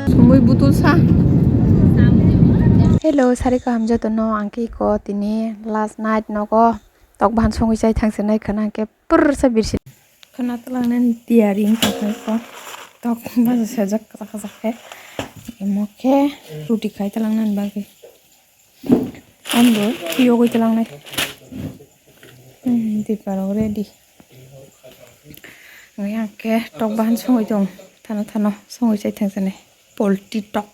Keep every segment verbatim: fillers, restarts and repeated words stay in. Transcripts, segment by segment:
Sumui butul sa. Hello, sari kaham joto no, ang khe iko tini last night nogo tok bahan songwi chai thang se nai khana, ang khe pur sa birsi. Khana talang nani tiyari wngkha khe iko tok baja sejak kajak kajak khe. Imo khe ruti khai talang nani bagwi. Ambo yogwi talang nai. Hmm, diparo ready. Ang khe tok bahan songwi tong. Thano thano songwi chai thang se nai. Polti tok.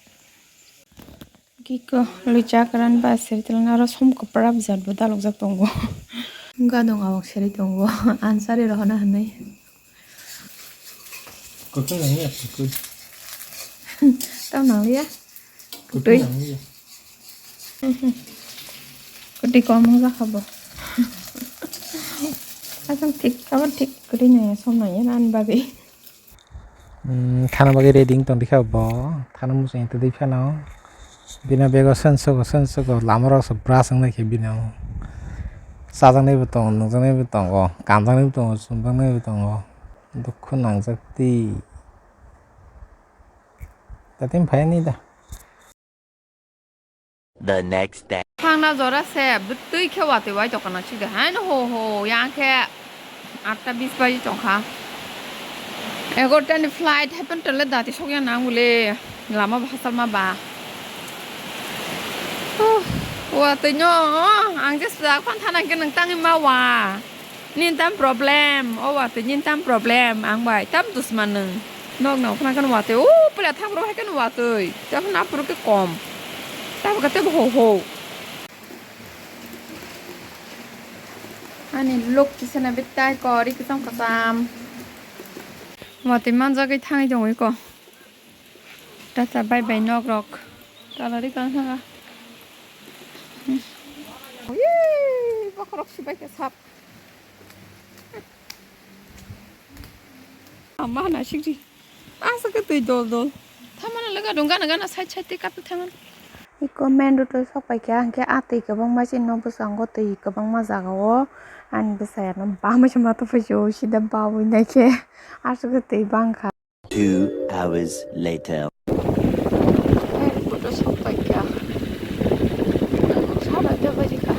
Kiko loi chakran ba seri telna aro som kwprap jat bo dalok jak tongo. Gadong awak seri tongo. Ansari rohona hanai. Kwtwi nang ya, kwtwi. Tamo nang ya. Kwtwi. Kwtwi nang ya. Kwtwi kom jak bo. Asam thik, kabar thik kwtwi nang ya, som nang ya, nan bagwi. Hmm, khana bagwi ready wng tong dikha bo. Thana muchung twi phano. Bini bego sensogo, sensogo, lama rok se brush wng nai khe bini. Chajaknai bo tongo, nukjaknai bo tongo, kanjaknai bo tongo, chumjaknai bo tongo. Dukhu nangjak twi. Tatini phai ni da. The next day. Thangna jora se bwtwi khe watwi wai tokana chide haino ho ho yang khe atta bis baji tongkha. Egarota ni flight happen tole dati sokya nang bole lama bhasal ma ba. Huh, watwi no ang je sak phan thana khe nang tangwi ma wa. Nini tam problem, o watwi nini tam problem, ang bai tam dusman nwng. Nok no khna kheno watwi, o pula thang rok hai kheno watwi, ta kheno aphuru khe kom. Ta khe tebo ho ho. Ani lok kisana bitai kori kisam kasam. Watwi manjagwi thangwi tongwi ko. Tata bye bye nok rok. Talari kang thanga. Yee, bokhorok sibai khe sap. Ama hana sikri. Asa khe twi dol dol. Thamana lega dong gana gana side side tei kapwi thangan. Iko main road o sok pai kha, hwnkhe ah twi kwbangma chini nok bwskango twi kwbangma jaga o ani bwsai ano bamwi se ma tongphai sio sida bawi nai khe aswk khe twi bang kha. Two hours later. Airport o sok pai kha. Sara de baji kha.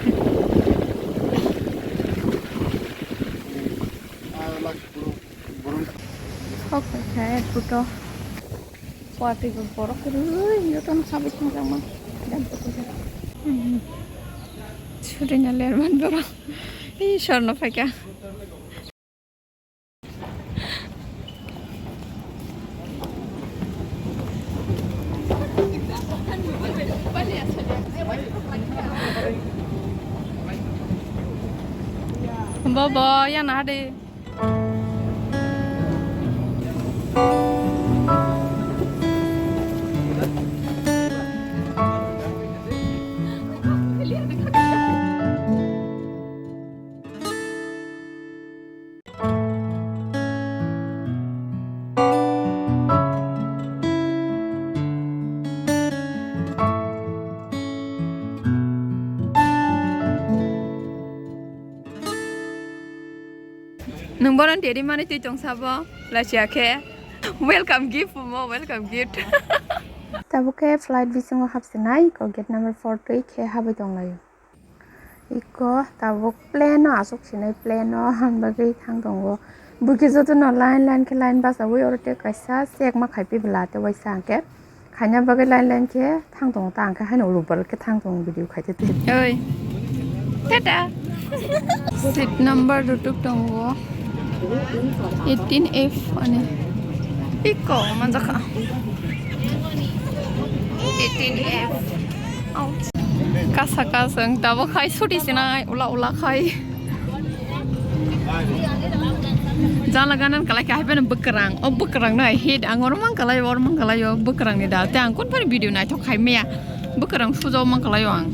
Sok pai kha airport o. Watwi bo borok kwrwi jotono sabwi thangjakma. Suri na lerman borok. Ee, sorno phaikha. Bobo, yana hadi. Nwng bono deri mani twi tong sabo, lachiya khe. Welcome gift mo, welcome gift. Tabuk khe flight bisingo hapsinai, ko gate number four twi khe habwi tonglaio. Iko tabuk plane o aswk sinai, plane o han bagwi thang tongo. Buikhe jotono line line khe line bachaui oro tei kaisa check ma khai phi bwla tei waisa hwnkhe khaina bagwi line line khe thang tongo ta, hwnkhe haino rubber khe thang tongo video khai tei tei. Oi. Tata. Seat number rutuk tongo. Eighteen F ani. Iko manjakha. Eighteen F. Kasa kasa wng tabuk khai suti sinai ula ula khai. Jala ganan kalai khe hai bwkrang. O bwkrang no hai hit ang oro mang kalai oro mang kalai o bwkrang ni da. Te ang kun phani video naithok khai maya. Bwkrang suja o mang kalai o ang.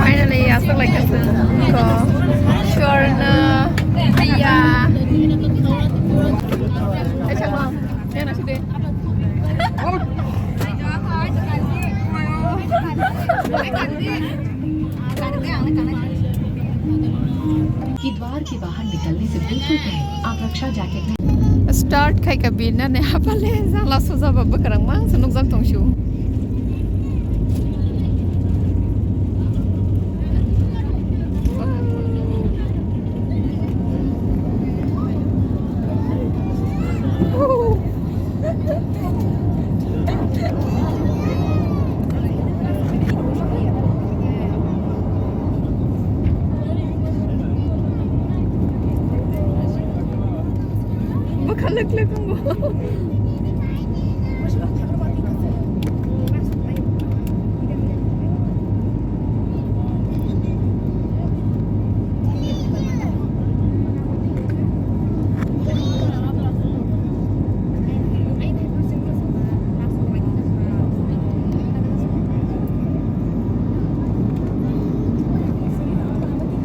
Finally aswk lai kha chwng ko Swarna Priya. Ai chakma. Yana side. कि द्वार के बाहर निकलने से बिल्कुल पहले आप रक्षा जैकेट में Start khai ka birnani hapale jala sujaba bwkrang mang se nukjak tong sio. Bwkha lwk lwk wngo.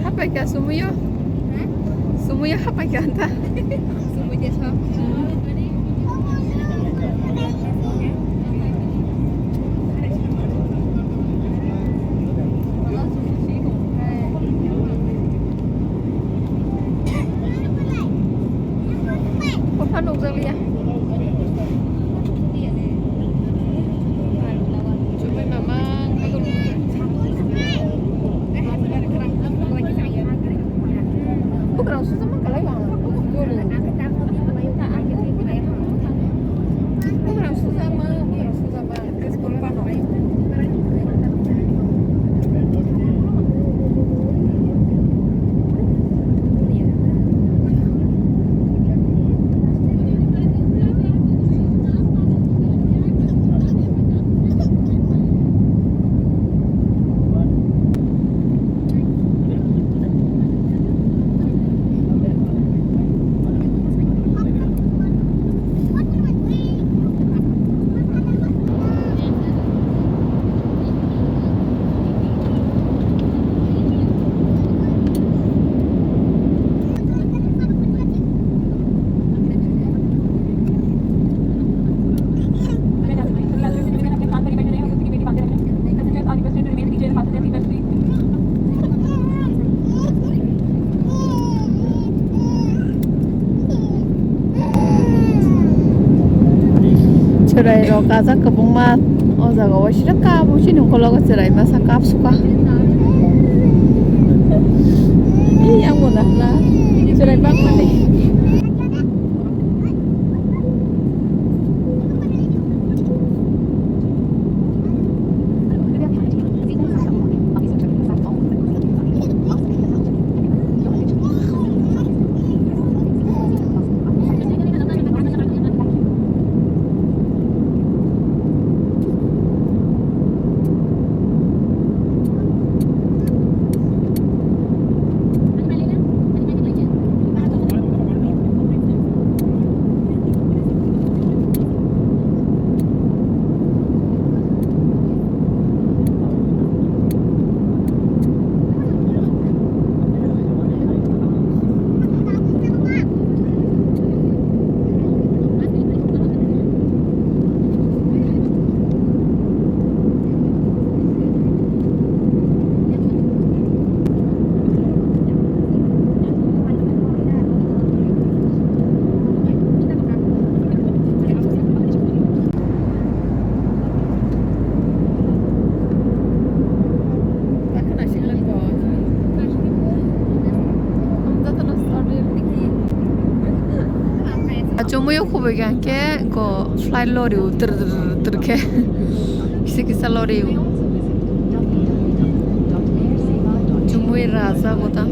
Hapai ka sumuyo? Sumuyo hapai ka anta? Sumuyo sa. Kotha nukjakliya. Chumui mamang. Bukrang susa mang kalai bang. Bukrang susa mang, bukrang susa mang. Chwrai rok kajak kwbangma o jaga o siro kap o chini ukhologo chwrai masa kap suka. Yang bo dahla chwrai bangmani. Chumui o khubui kha khe go flight lori o tr tr tr khe kisa kisa lori o. Chumui raja go ta.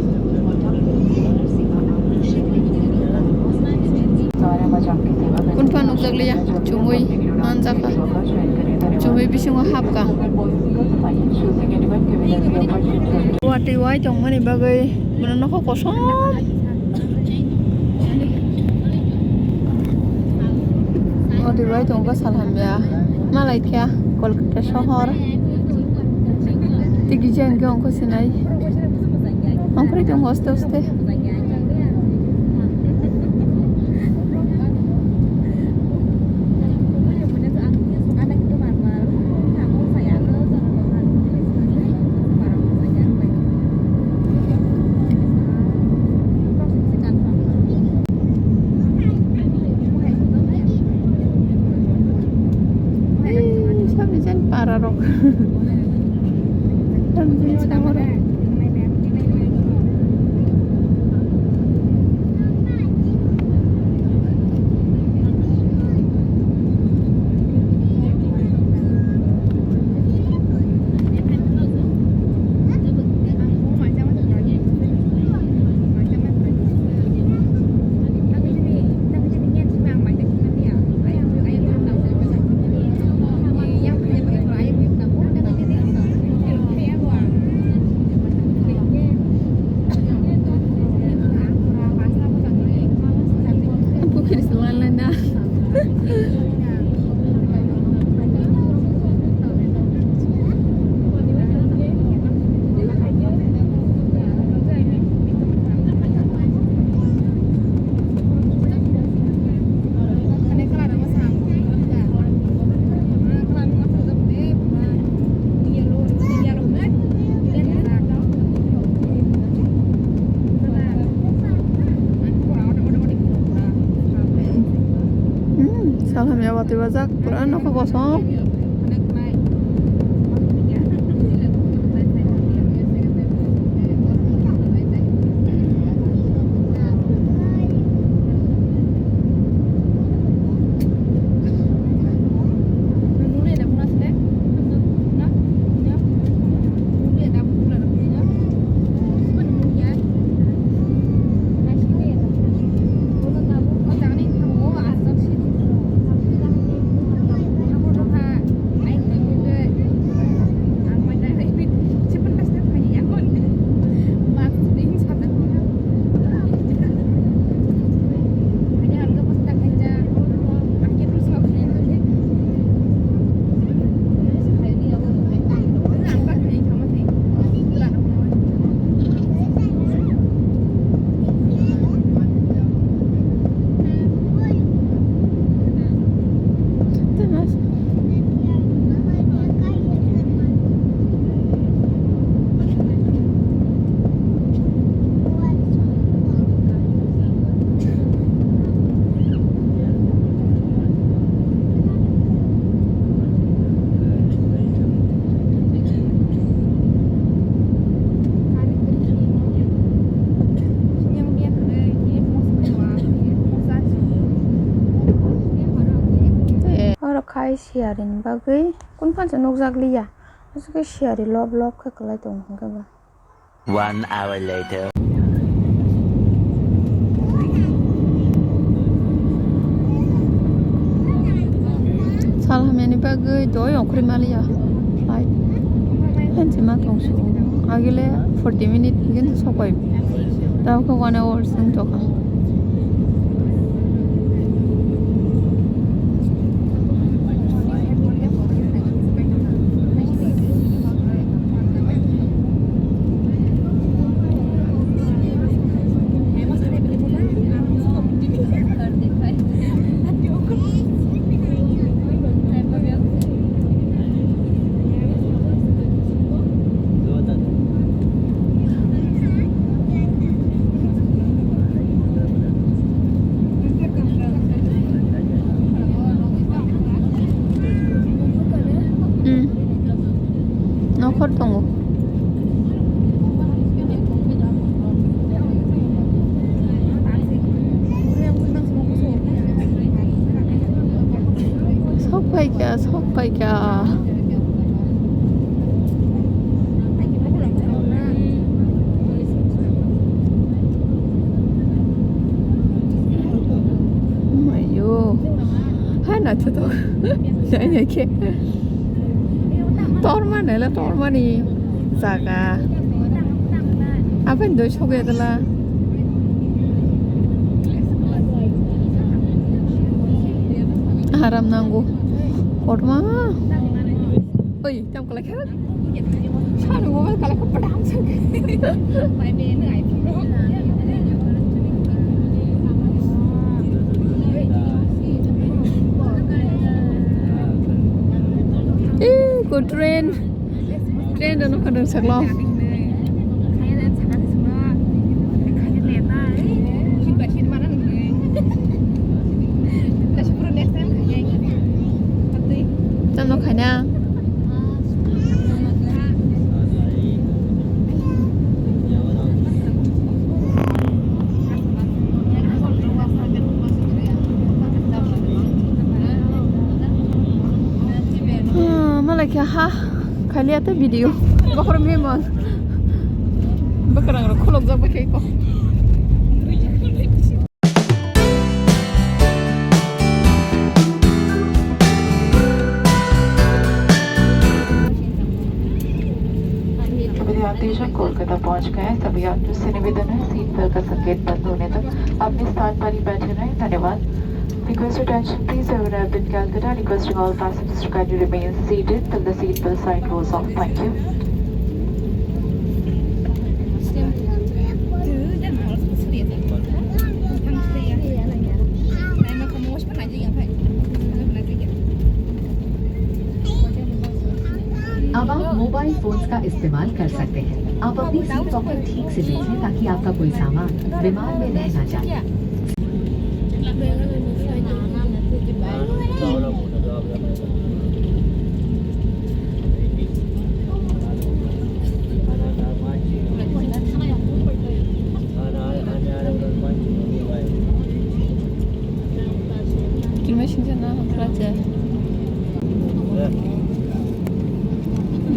Kunpha nukjakliya, chumui manjakha, chumui bisingo hapkha. Watwi wai tongmani bagwi bono nokho kosom. Watwi wai tongo sal hamya, malai kha Kolkata sohor. Tei kisa hwnkhe ongkho sinai. Ongkhorwi tongo aste aste. Rok. Tamjani samarok. Pukhiri se lan lan da. Hmm, sal hamya watwi bajak, pura nokha kosom. Oro khai siyarini bagwi kun phansa nukjak liya. Aswk khe siyari lob lob khe kwlai tongo hwnkhe ba. One hour later. Sal hamyani bagwi doi ongkhorwi maliya. Flight. Hansi ma tongsu. Agile forty minute hintu sopai. Tao khe one hour swng tongkha. Hmm. Nokhor tongo. Sok paikha, sok paikha. Mayo. Hai na to to. Nai nai khe. Torma nela tormani jaga. Apan doi soge dala. Haram nango. Kotma. Oi, tam kala kha. Sanu mobile kala kha padam suk. Eh, ko train. Train rok nokha rwng saklo. Tam nok khaina. Khe ha, khailiya tei video. Bokhorok memon. Bwkrang rok khulok jak bai khe ko. सभी यात्री जन कोलकाता पहुंच गए हैं। सभी यात्रियों से निवेदन है, सीट बेल्ट का संकेत बंद होने तक अपने स्थान पर ही बैठे रहें। धन्यवाद। Request attention, please, everyone have been Calcutta. Requesting all passengers to kindly remain seated till the seat belt sign goes off. Thank you. अब आप मोबाइल फोन्स का इस्तेमाल कर सकते हैं। आप अपनी सीटों पर ठीक से बैठें ताकि आपका कोई सामान विमान में रह ना जाए।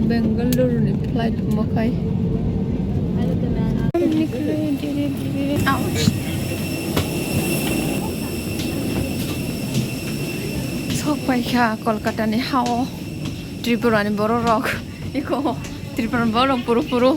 Bangalore ni flight mokai. Sok paikha Kolkata ni hao. Tripura ni borok rok. Iko Tripura ni borok puru puru.